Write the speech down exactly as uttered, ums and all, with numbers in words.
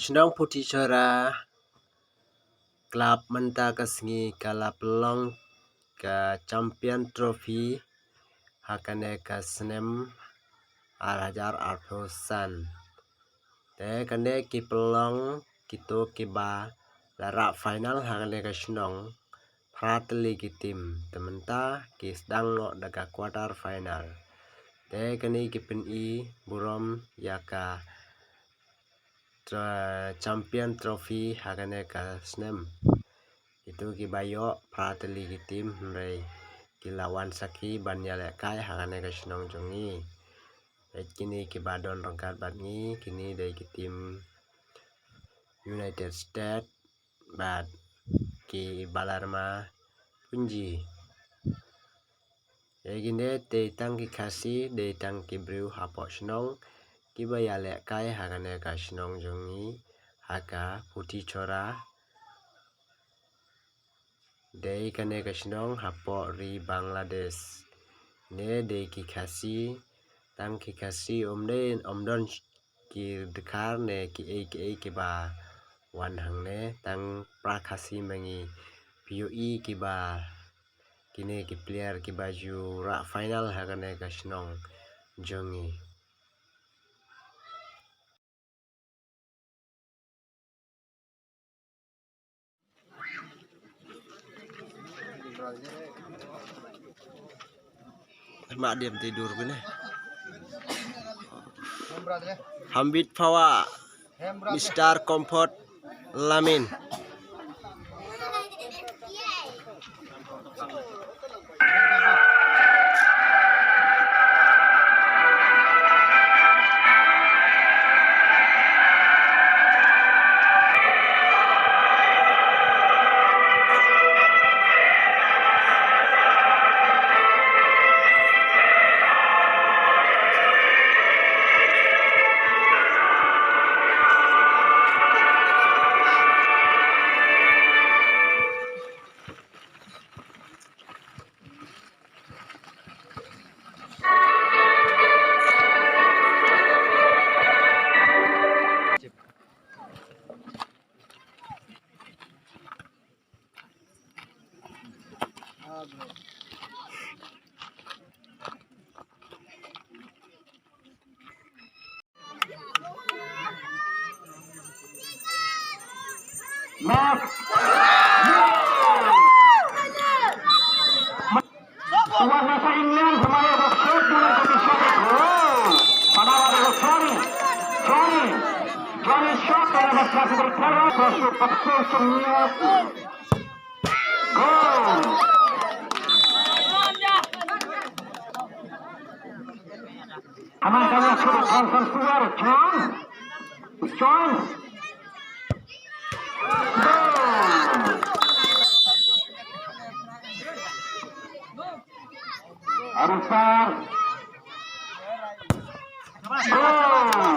Shnong Phuti Chora Club mynta ka sngi ka la pynlong ka Champion Trophy ha kane ka snem ar hajar arphew san. Te kane ki pynlong kito kiba la rah final ha kane ka shnong phra tylli ki team. Te mynta ki sdang noh da ka quarter final. Te kane ki pyni burom ïa ka tra-, Champion Trophy ha kane ka snem. Kito kiba ïoh phra tylli ki team hynrei ki la wan sakhi ban ïalehkai ha kane ka shnong jong ngi. Bad kine kiba don ryngkat bad ngi, kine dei ki team United States bad ki Balarama Punji. Ïa kine dei tang ki Khasi, dei tang ki briew hapoh shnong kiba ïalehkai ha kane ka shnong jong ngi ha ka Phuti Chora. Dei kane ka shnong hapoh ri Bangladesh. Ne dei ki Khasi, tang ki Khasi um dei, um don ki dkhar ne kiei kiei kiba wan hangne, tang phra Khasi ma ngi. Phi ïohi kiba, kine ki player kiba ju rah final ha kane ka shnong jong ngi. Mak diam tidur kene. Hambit Phawa, Mister Comfort Lamin. Next. Tuan Nasa England, pemain boxer, tuan Nasa England. Oh, pada pada Johnny. Johnny. Johnny shot, pada Nasa England. Terus, terus, terus, terus. Goal. Aman kaya sudah transfer keluar, John. John. Goal. Arifan. Goal.